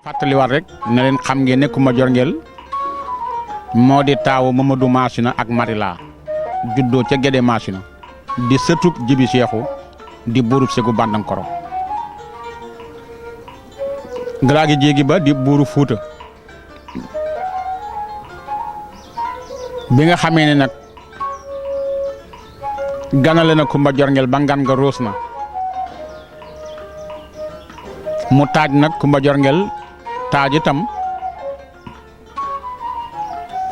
fàttaliwaat rek ne leen xam ngeen ne Coumba Diorguel moo di taawu Mamadou Massina ak Marila juddoo ca Gédé Massina di sëtub Jibi Seexu di buurub Segu Bandankoro Galaagi Jéegi Ba di buuru Fuuta bi nga xamee ne nag ganale na Coumba Diorguel ba ngan nga roos na mu taaj nag Coumba Diorguel taaj itam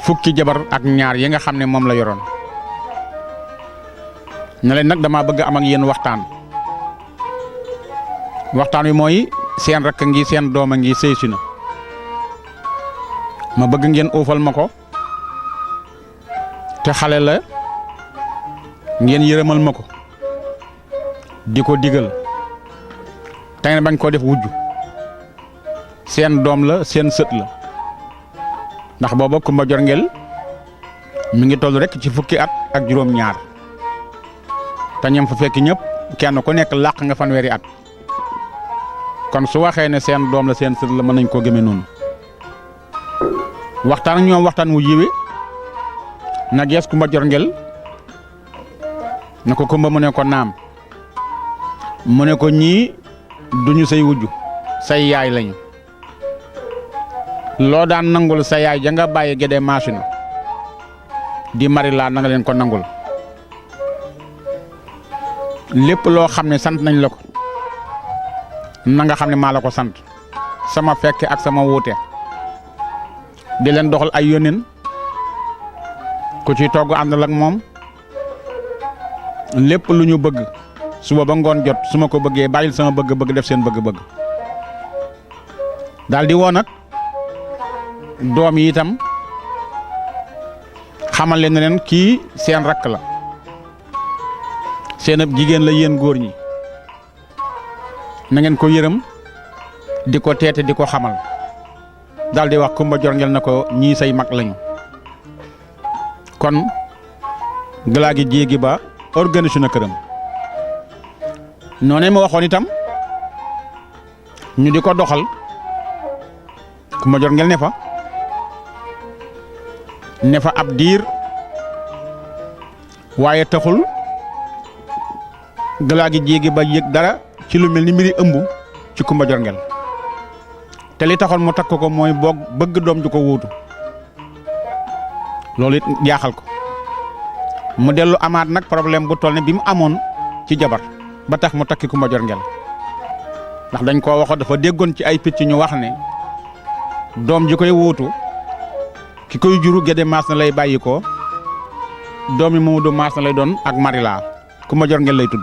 fukki jabar ak ñaar yi nga xam ne moom la yoroon ne leen nag dama bëgg am ak yéen waxtaan wi mooy seen rakk ngi seen doom a ngi sëy si na ma bëgg ngeen uufal ma ko te xale la ngeen yërëmal ma ko di ko digal te ngeen bañ koo def wujj seen doom la seen sët la ndax booba Coumba Diorguel mi ngi toll rek ci fukki at ak juróom-ñaar te ñam fa fekk ñëpp kenn ku nekk làq nga fanweeri at kon su waxee ne seen doom la seen sët la mën nañ koo gëmee noonu waxtaan ak ñoom waxtaan wu yiwe na gees Coumba Diorguel ne ko Coumba mu ne ko naam mu ne ko ñii duñu say wujj say yaay lañu loo daan nangul sa yaay ja nga bàyyi Gédé Massina di Marila na nga leen ko nangul lépp loo xam ne sant nañ la ko na nga xam ne maa la ko sant sama fekke ak sama wuute di leen doxal ay yónneen ku ci togg àndal ak moom lépp lu ñu bëgg suba ba ngoon jot su ma ko bëggee bàyyil sama bëgg-bëgg def seen bëgg-bëgg daal di woo nag doom yi itam xamal leen ne leen kii seen rakk la seen ab jigéen la yéen góor ñi na ngeen ko yërëm di ko teete di ko xamal daal di wax Coumba Diorguel na ko ñii say mag lañu kon Galaagi Jéegi Ba organisé na këram noonee ma waxoon itam ñu di ko doxal Coumba Diorguel ne fa ab diir waaye taxul Galaagi Jéegi Ba yëg dara ci lu mel ni mbiri ëmb ci Coumba Diorguel te li taxoon mu takk ko mooy boog bëgg doom ju ko wuutu loolu it jaaxal ko mu dellu amaat nag problème bu toll ne bi mu amoon ci jabar ba tax mu takki Coumba Diorguel ndax dañ koo waxoon dafa déggoon ci ay picc ñu wax ne doom ji koy wuutu ki koy juru Gédé Massina lay bàyyi ko doom yi Mamadou Massina lay doon ak Marila Coumba Diorguel lay tudd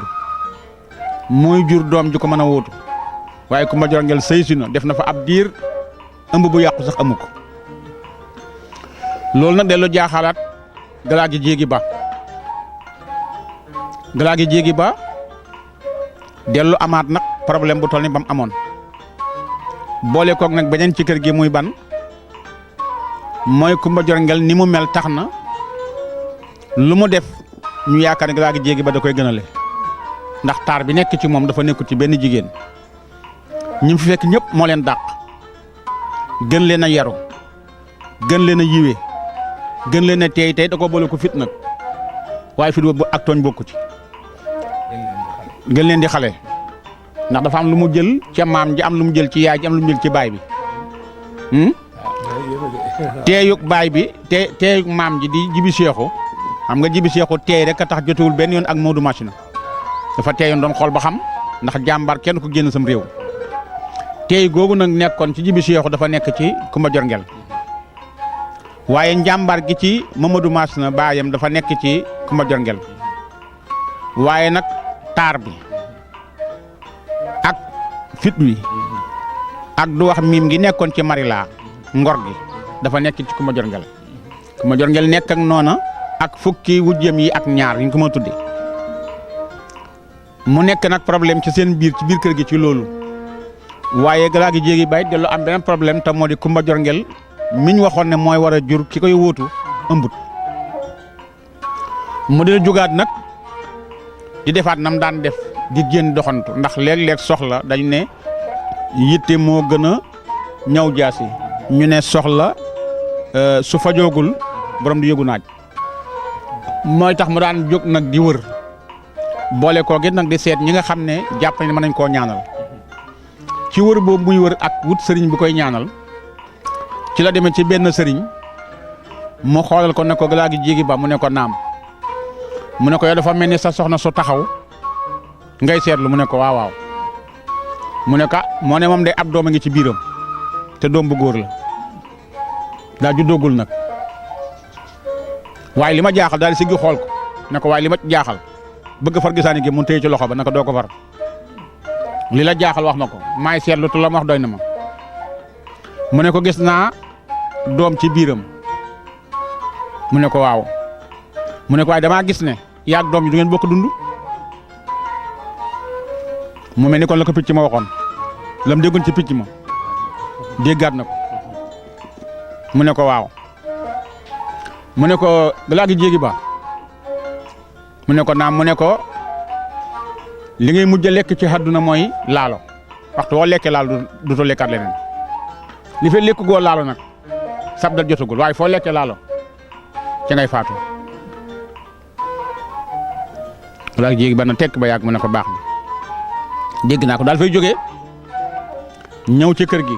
mooy jur doom ju ko mën a wuutu waaye Coumba Diorguel sëy si na def na fa ab diir ëmb bu yàqu sax amu ko loolu nag dellu jaaxalaat Galaagi Jéegi Ba Galaagi Jéegi Ba dellu amaat nag problème bu toll ni ba mu amoon boole koog nag beneen ci kër gi muy ban mooy Coumba Diorguel ni mu mel tax na lu mu def ñu yaakaar ne Galaagi Jéegi Ba da koy gënale ndax taar bi nekk ci moom dafa nekkul ci benn jigéen ñi fi fekk ñëpp moo leen dàq gën leen a yaru gën leen a yiwe gën leen a teey tey da ko boole ko fit nag waaye fit boobu ak tooñ bokku ci gën leen di xale ndax dafa am lu mu jël ca maam ji am lu mu jël ci yaay ji am lu mu jël ci baay bi teeyug baay bi teeyug maam ji di Jibi Seexu xam nga Jibi Seexu teey rek a tax jotewul benn yoon ak Mamadou Massina dafa teeyoon doon xool ba xam ndax jàmbaar kenn ko génn sam réew teey googu nag nekkoon ci Jibi Seexu dafa nekk ci Coumba Diorguel waaye njàmbaar gi ci Mamadou Massina baayam dafa nekk ci Coumba Diorguel waaye nag taar bi ak fit wi ak du wax miim gi nekkoon ci Marila ngor gi dafa nekk ci Coumba Diorguel Coumba Diorguel nekk ak noona ak fukki wujjam yi ak ñaar ñu ko ma tudde mu nekk nag problème ci seen biir ci biir kër gi ci loolu waaye Galaagi Jéegi Ba dellu am beneen problème te moo di Coumba Diorguel miñ waxoon ne mooy war a jur ki koy wóotu ëmbut mu dee jugaat nag di defaat nam daan def di génn doxantu ndax léeg-léeg soxla dañ ne yitte moo gën a ñaw jaasi ñu ne soxla su fajoogul borom di yëgu naaj mooy tax mu daan jóg nag di wër boole koo gi nag di seet ñi nga xam ne jàpp ne mën nañ koo ñaanal ci wër boobu muy wër ak wut sëriñ bu koy ñaanal ci la demee ci benn sëriñ mu xoolal ko ne ko galaa gi jéegi ba mu ne ko naam mu ne ko yow dafa mel ni sa soxna su taxaw ngay seetlu mu ne ko waaw mu ne ko moo ne moom day ab doom a ngi ci biiram te doom bu góor la daa juddoogul nag waaye li ma jaaxal daal di siggi xool ko ne ko waaye li ma jaaxal bëgg far gisaani gi mu téye ci loxo ba naka doo ko far li la jaaxal wax ma ko maay seetlu tu la ma wax doy na ma mu ne ko gis naa doom ci biiram mu ne ko waaw mu ne ko waaye damaa gis ne yaag doom ji du ngeen bokk dund mu mel ni kon la ko picc ma waxoon lam déggoon ci picc ma déggaat na ko mu ne ko waaw mu ne ko galaa gi jéegi ba mu ne ko naam mu ne ko li ngay mujj a lekk ci àdduna mooy laalo waxtu woo lekkee laalo du to lekkaat leneen li fe lekk goo laalo nag sab dal jotagul waaye foo lekkee laalo ca ngay faatu galaa gi jéegi ba na tekk ba yàgg mu ne ko baax na dégg naa ko daal fay jógee ñëw ci kër gi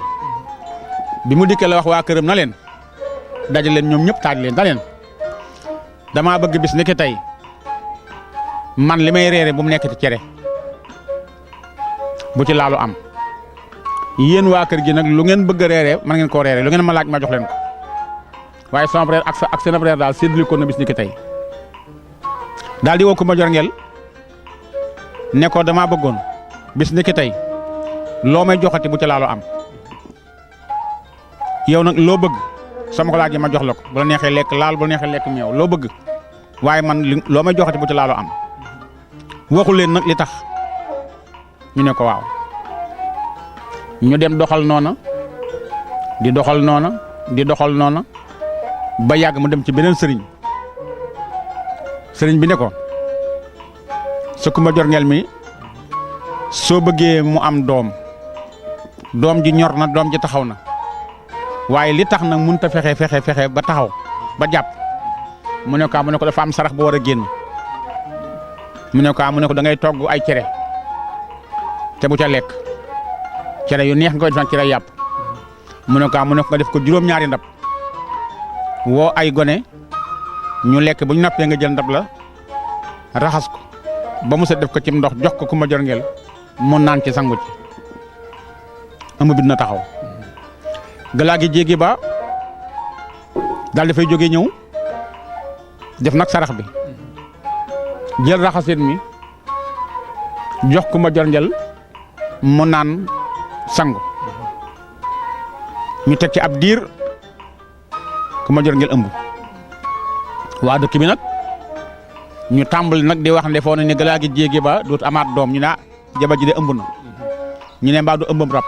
bi mu dikkee la wax waa këram na leen daje leen ñoom ñëpp taaj leen da leen damaa bëgg bis ni ki tey man li may reere bu mu nekk ci cere bu ci laalu am yéen waa kër gi nag lu ngeen bëgg a reere man ngeen koo reere lu ngeen ma laaj ma jox leen ko waaye sama frère ak seen frère daal séddale ko na bis ni ki tey daal di woo ko ma jor ngel ne ko damaa bëggoon bis ni ki tey loo may joxati bu ci laalu am yow nag loo bëgg sama ko laaj ma jox la ko bu la neexee lekk laal bu la neexee lekk meew loo bëgg waaye man loo may joxati bu ci laalu am waxu leen nag li tax ñu ne ko waaw ñu dem doxal noona di doxal noona di doxal noona ba yàgg mu dem ci beneen sëriñ bi ne ko sa Kumba Jorngel mi soo bëggee mu am doom ji ñor na doom ji taxaw na waaye li tax nag mënut a fexe ba taxaw ba jàpp mu ne ko dafa am sarax bu war a génn mu ne ko da ngay togg ay cere te bu ca lekk cere yu neex nga koy def cere yàpp mu ne ko nga def ko juróom-ñaari ndab woo ay gone ñu lekk bu ñu nappee nga jël ndab la raxas ko ba mu set def ko ci ndox jox ko Kumba Jorngel mu naan ci sangu ci ëmb bi dina taxaw galaa gi jéegi ba daal dafay jóge ñëw def nag sarax bi jël raxasit mi jox Kumba Jorngel mu naan sangu ñu teg ci ab diir Kumba Jorngel ëmb waa dëkk bi nag ñu tàmbali nag di wax ne foo na ne galaa gi jéegi ba doot amaat doom ñu ne jabar ji de ëmb na ñu ne mbaa du ëmbam rab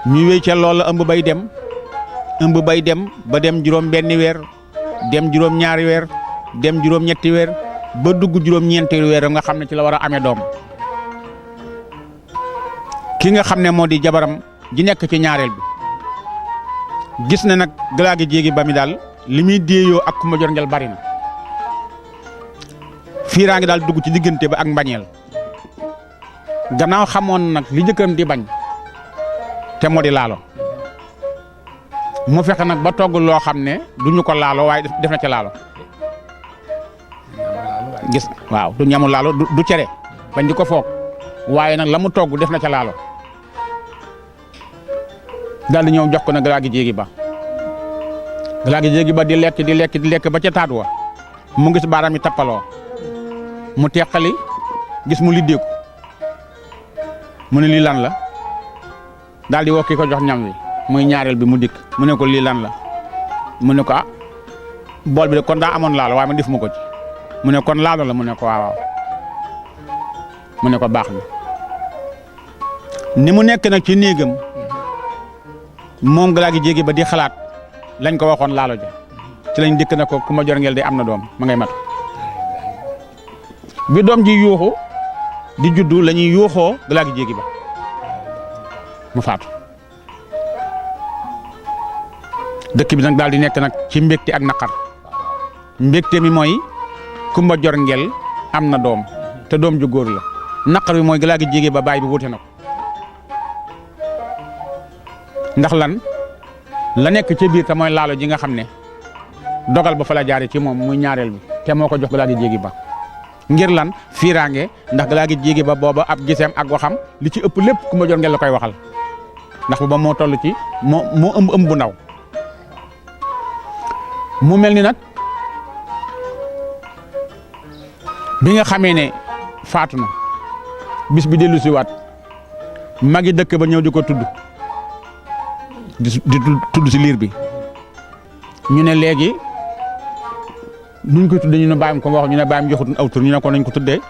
ñu wéy ca loolu ëmb bay dem ba dem juróom benni weer dem juróom ñaari weer dem juróom ñetti weer ba dugg juróom ñeenti weer nga xam ne ci la war a amee doom ki nga xam ne moo di jabaram ji nekk ci ñaareel bi gis na nag galaa gi jéegi ba mi daal li muy déeyoo ak Kumba Jorngel bari na fiiraa ngi daal dugg ci diggante ba ak mbañeel gannaaw xamoon nag li jëkkëram di bañ te moo di laalo mu fexe nag ba togg loo xam ne duñu ko laalo waaye def na ca laalo gis waaw du ñamu laalo du cere bañ di ko foog waaye nag la mu togg def na ca laalo daal di ñëw jox ko nag galaa gi jéegi ba di lekk ba ca taat wa mu gis baaraam yi tappaloo mu teqali gis mu liddeeku mu ne lii lan la daal di woo ki ko jox ñam wi muy ñaareel bi mu dikk mu ne ko lii lan la mu ne ko bool bi de kon daa amoon laalo waaye man defuma ko ci mu ne kon laalo la mu ne ko waaw mu ne ko baax na ni mu nekk nag ci néegam moom galaa gi jéegi ba di xalaat lañ ko waxoon laalo ja ci lañ dikk na ko Kumba Jorngel de am na doom ma ngay mat bi doom ji yuuxu di juddu la ñuy yuuxoo galaa gi jéegi ba mu faatu dëkk bi nag daal di nekk nag ci mbégte ak naqar mbégte mi mooy Kumba Jorngel am na doom te doom ju góor la naqar bi mooy galaa gi jégee ba baay bi wute na ko ndax lan la nekk ci biir te mooy laalo ji nga xam ne dogal ba fa la jaare ci moom muy ñaareel bi te moo ko jox galaa gi jéegi ba ngir lan fiiraange ndax galaa gi jéegi ba booba ab giseem ak waxam li ci ëpp lépp Kumba Jorngel la koy waxal ndax booba moo toll ci moo ëmb bu ndaw mu mel ni nag bi nga xamee ne faatu na bis bi dellu si waat magi dëkk ba ñëw di ko tudd di tudd si liir bi ñu ne léegi nuñ koy tuddee ñu ne bàyyam ko wax ñu ne bàyyam joxut aw tur ñu ne ko nañ ko tuddee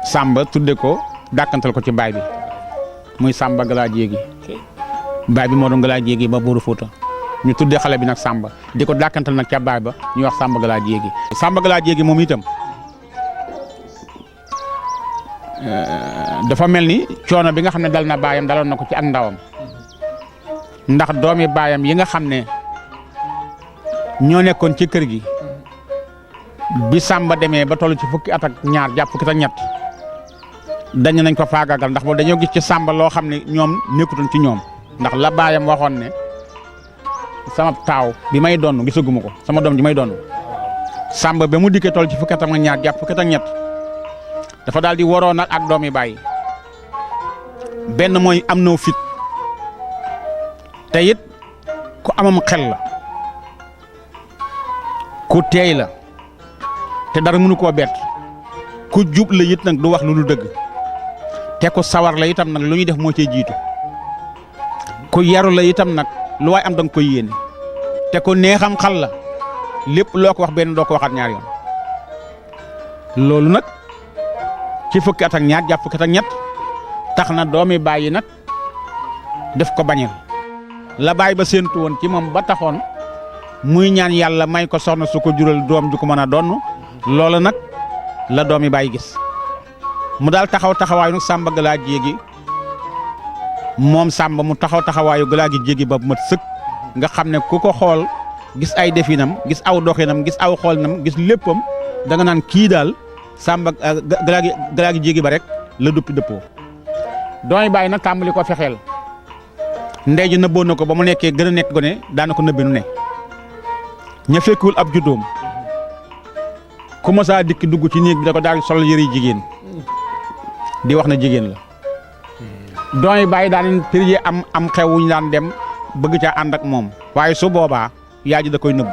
Samba tudde ko dàkkantal ko ci baay bi muy Samba Gala Jéegi baay bi moo doon Gala Jéegi ba Buuru Fuuta ñu tuddee xale bi nag Samba di ko dàkkantal nag ca baay ba ñuy wax Samba Gala Jéegi Samba Gala Jéegi moom itam dafa mel ni coono bi nga xam ne dal na baayam daloon na ko ci ak ndawam ndax doomi baayam yi nga xam ne ñoo nekkoon ci kër gi bi Samba demee ba toll ci fukki at ak ñaar jàpp fukki at ak ñett dañ nañ ko faagaagal ndax boobu dañoo gis ci Samba loo xam ne ñoom nekkutoon ci ñoom ndax la baayam waxoon ne sama taaw bi may donn gisaguma ko sama doom ji may donn Samba ba mu dikkee toll ci fukki at ak ñaar jàpp fukki at ak ñett dafa daal di waroon nag ak doomi baay benn mooy am na fit te it ku amam xel la ku teey la te dara mënu koo bett ku jub la it nag du wax lu dul dëgg te ku sawar la itam nag lu ñuy def moo cee jiitu ku yaru la itam nag lu waay am danga koy yéene te ku neexam xal la lépp loo ko wax benn doo ko waxaat ñaar yoon loolu nag ci fukki at ak ñaar jàpp fukki at ak ñett tax na doomi baay yi nag def ko bañal la baay ba séentu woon ci moom ba taxoon muy ñaan yàlla may ko soxna su ko jural doom ju ko mën a donn loola nag la doomi baay gis mu daal taxawaayu nag Samba Gala Jéegi moom Samba mu taxawaayu Gala gi Jéegi ba mat sëkk nga xam ne ku ko xool gis ay definam gis aw doxinam gis aw xoolinam gis léppam da nga naan kii daal Samba Gala gi Jéegi ba rek la duppi dëppoo doomi baay nag tàmbali ko fexeel ndey ji nëbboon na ko ba mu nekkee gën a nekk gone daana ko nëbbi nu ne ña fekkiwul ab juddoom ku mosaa dikk dugg ci néeg bi da ko daal sol yëri jigéen di wax na jigéen la doomi baay daan période am xew wu ñu daan dem bëgg caa ànd ak moom waaye su boobaa yaay ji da koy nëbb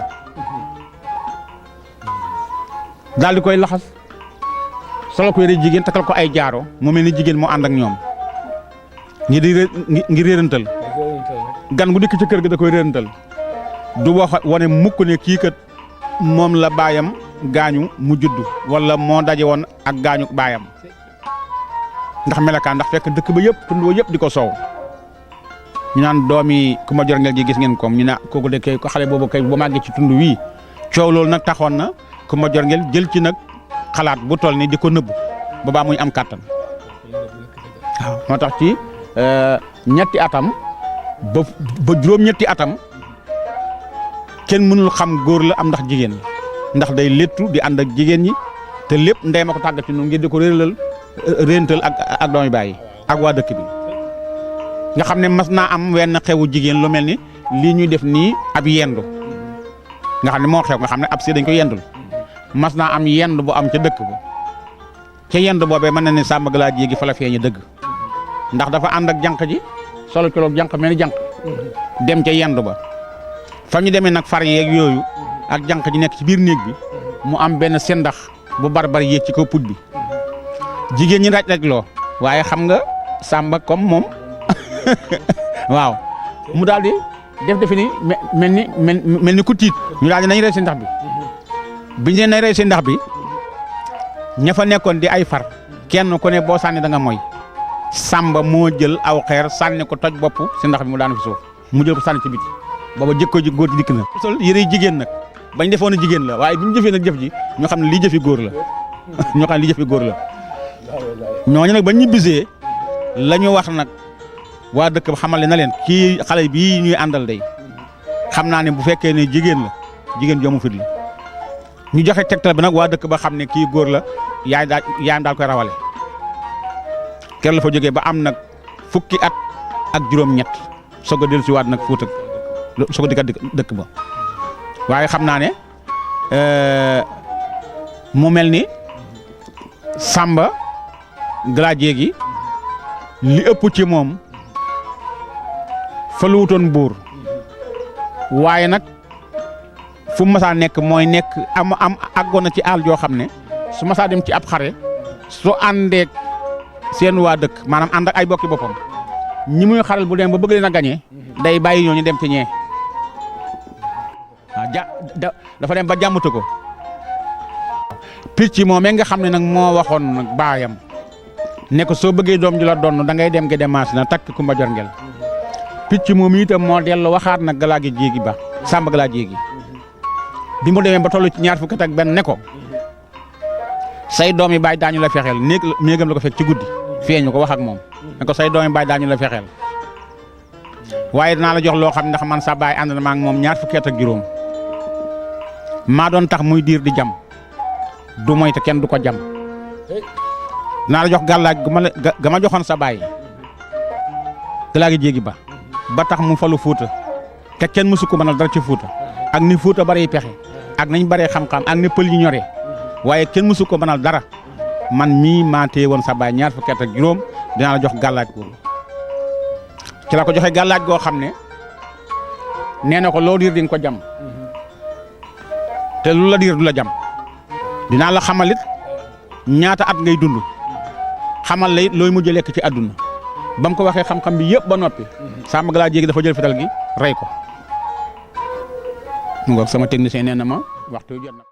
daal di koy laxas solo ko yëri jigéen takal ko ay jaaro mu mel ni jigéen moo ànd ak ñoom ngir réerantal gan gu dikk ci kër ga da koy réerantal du wax wane mukk ne kii kat moom la baayam gaañu mu juddu wala moo daje woon ak gaañu baayam ndax melakaan ndax fekk dëkk ba yëpp tund ba yëpp di ko soow ñu naan doomi Kumba Jorngel gi gis ngeen ko ñu ne kooku de kay ko xale boobu kay bu màggee ci tund wii coow loolu nag taxoon na Kumba Jorngel jël ci nag xalaat bu toll ni di ko nëbb ba baa muy am kàttan waaw moo tax ci ñetti atam ba juróom-ñetti atam kenn mënul xam góor la am ndax jigéen la ndax day léttu di ànd ak jigéen ñi te lépp ndey ma ko tàggat ci noonu ngir di ko réental ak doomi baay ak waa dëkk bi nga xam ne mas naa am wenn xewu jigéen lu mel ni lii ñuy def nii ab yendu nga xam ne moo xew nga xam ne ab si dañ ko yendul mas naa am yendu bu am ca dëkk ba ca yendu boobee mën na ne Samba Gala Jéegi fa la feeñe dëgg ndax dafa ànd ak jànq ji solo coloog jànq mel ni jànq dem ca yendu ba fa ñu demee nag far yeeg yooyu ak jànq ji nekk ci biir néeg bi mu am benn sendax bu barbar yéeg ci kaw put bi jigéen ñi raj loo waaye xam nga Samba comme moom waaw mu daal di def ni mel ni ku tiit ñu daal di nañ rey si ndax bi biñ leen nañ rey si ndax bi ña fa nekkoon di ay far kenn ku ne boo sànni da nga mooy Samba moo jël aw xeer sànni ko toj bopp si ndax bi mu daanu fi suuf mu jël ko sànni ci biti booba jëkko ji góor ji dikk na sol yëre jigéen nag bañ defoon a jigéen la waaye bi ñu jëfee nag jëf ji ñoo xam ne lii jëfi góor la ñoo xam ne lii jëfi góor la ñooñu nag bañ ñu bisee la ñu wax nag waa dëkk ba xamal na leen kii xale bii ñuy àndal day xam naa ne bu fekkee ne jigéen la jigéen joomu fit la ñu joxe tegtal bi nag waa dëkk ba xam ne kii góor la yaayam daal koy rawale kër la fa jógee ba am nag fukki at ak juróom-ñett soog a dellusiwaat nag Fuuta soog a dikkat dëkk ba waaye xam naa ne mu mel ni Samba Galaje gi li ëpp ci moom fa lu wutoon buur waaye nag fu mu masaa nekk mooy nekk am àggoon na ci àll joo xam ne su masaa dem ci ab xare su àndeek seen waa dëkk maanaam ànd ak ay bokki boppam ñi muy xaral bu dem ba bëgg leen a gañee day bàyyi ñooñu dem ci ñee waaw dafa dem ba jàmmatu ko picc moom nga xam ne nag moo waxoon nag baayam ne ko soo bëggee doom ju la donn da ngay dem Gédé Masina takk Kumba Jorngel picc moom itam moo dellu waxaat nag Galaje Jéegi ba Samba Galaje Jéegi bi mu demee ba tollu ci ñaar fukki at ak benn ne ko say doomi baay daañu la fexeel néegam la ko fekk ci guddi feeñu ko wax ak moom ne ko say doomi baay daañu la fexeel waaye dinaa la jox loo xam ndax man sa baay ànd na ma ak moom ñaar fukki at ak juróom maa doon tax muy diir di jam du moy te kenn du ko jam dinaa la jox gàllaaj ga ma joxoon sa baay Galaje Jéegi ba tax mu falu Fuuta te kenn mësu ko mënal dara ci Fuuta ak ni Fuuta bari pexe ak nañ baree xam-xam ak ni pël yi ñoree waaye kenn mësu ko mënal dara man mii maa téye woon sa baay ñaar fukki at ak juróom dinaa la jox gàllaaj googu ci la ko joxe gàllaaj goo xam ne nee na ko loo diir di nga ko jam te lu la diir du la jam dinaa la xamalit ñaata at ngay dund xamal la it looy mujj lekk ci àdduna ba mu ko waxee xam-xam bi yëpp ba noppi Samba Galaje Jéegi dafa jël fital gi rey ko mu ngoog sama technicien nee na ma waxtu jot na